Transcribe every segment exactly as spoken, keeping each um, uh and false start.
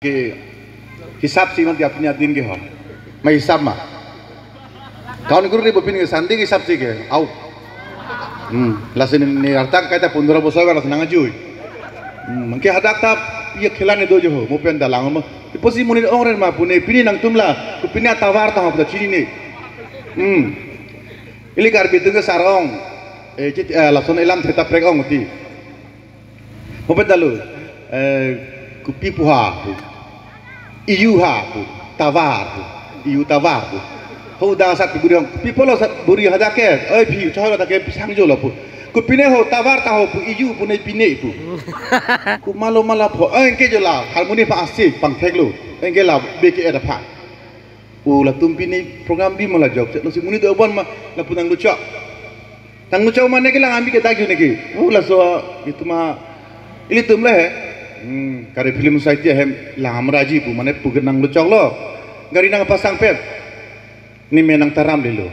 ke hisap si mati apni adin ke ho. Ma hisap ma. Kaun guru ni bopin ke sandi ke hisap si ke. Au. Hmm, lasi ne artang kaita pundra bosoi ba lasi nang ajui. Hmm, ke hadak ta ya khela ne do jo ho. Mo pen dalang mo. Ipo si monit ongren ma pune pini nangtum la. Ku pini atavar ta ho ta chinine. Hmm. Ili Karbi atum ke sarong. Eh, chit, eh, lason ilam theta prek ong ti. Mo pen dalu, eh, kopi pu ha pu. Iyu ha pu. Tavar pu. Iyu tavar pu. Ho da sat buri hong. Kopi pulo sat buri hadak ke. Oi phi, chahor hadak ke pisang jo lo pu. Kopi ne ho tavar ta ho pu iyu pu ne pine pu. Ku malo mala pho. Eh, ke jo la harmoni pa asi pangthek lo. Eh, ke la beke ada pha. O latum pini program bi mala jok. Lasi monit do bon ma lapu nangluchok. Nangluchok mane ke lang ami ke dagyu ne ke. O laso itum a ilitum le he. Hmm, kare film society ahem lang amraji pu mane pu ke nangluchok lo. Gari nangpasang pet. Ne me nangtaram lelo.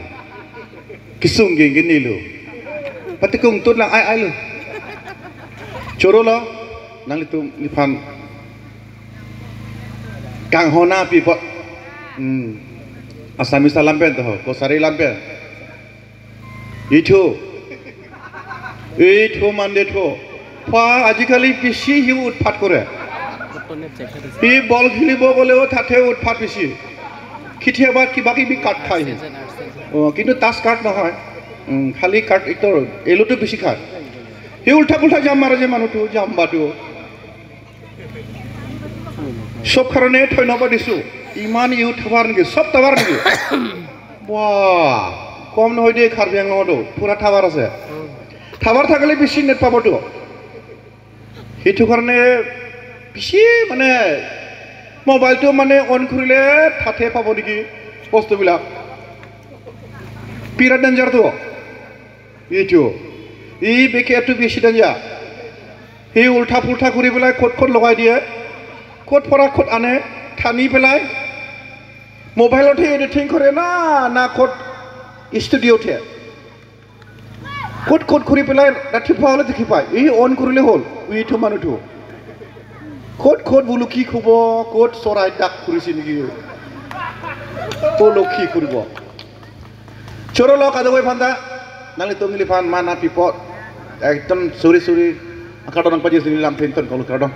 Kesung geng geni lo. Pati kung tut lang ai ai lo. Choro lo. Nanglitum neliphan kanghon na pi po. Hmm. Assamese alam pen to ho, Kosari alam pen. Ithu. Ithu mande thu. Pa ajikali bisi hi utpat kore. Hi bol khilibo gole o thathe utpat bisi. Khithia bat kiba kibi kat khai hi. Oh, kintu tas kat nohoi. Hmm, khali kat itor, elo to bisi kat. Hi ulta pulta jam mara je manu thu, jam badu. Sob karone thoi noba disu. Iman iyu thavar niki, sob tavar niki. Wah, kom nohoi de Karbi Anglong do, pura thavar ase. Thavar thakle bisi net pabo do. Hitu karone bisi mane mobile to mane on kurile thathe pabo niki bostu bilak. Pira danger to. Ithu. I beke tu bisi danger. Hi ulta pulta kuri pelai kot kot logai diye. Kot pora kot ane thani pelai. Mobile othe editing kore na na kot studio the. Kot kot kuri pelai rathi pha ole dekhi pai. I on kurile hol. Ithu manu thu. Kot kot bulu ki khubo, kot sorai dak kuri sini ki. Bulu ki kuribo. Choro lo kadokave aphan ta, nanglitum neliphan mana pipo, ekdom suri suri, akardom nangpajir sini lam pinton kalau kardom.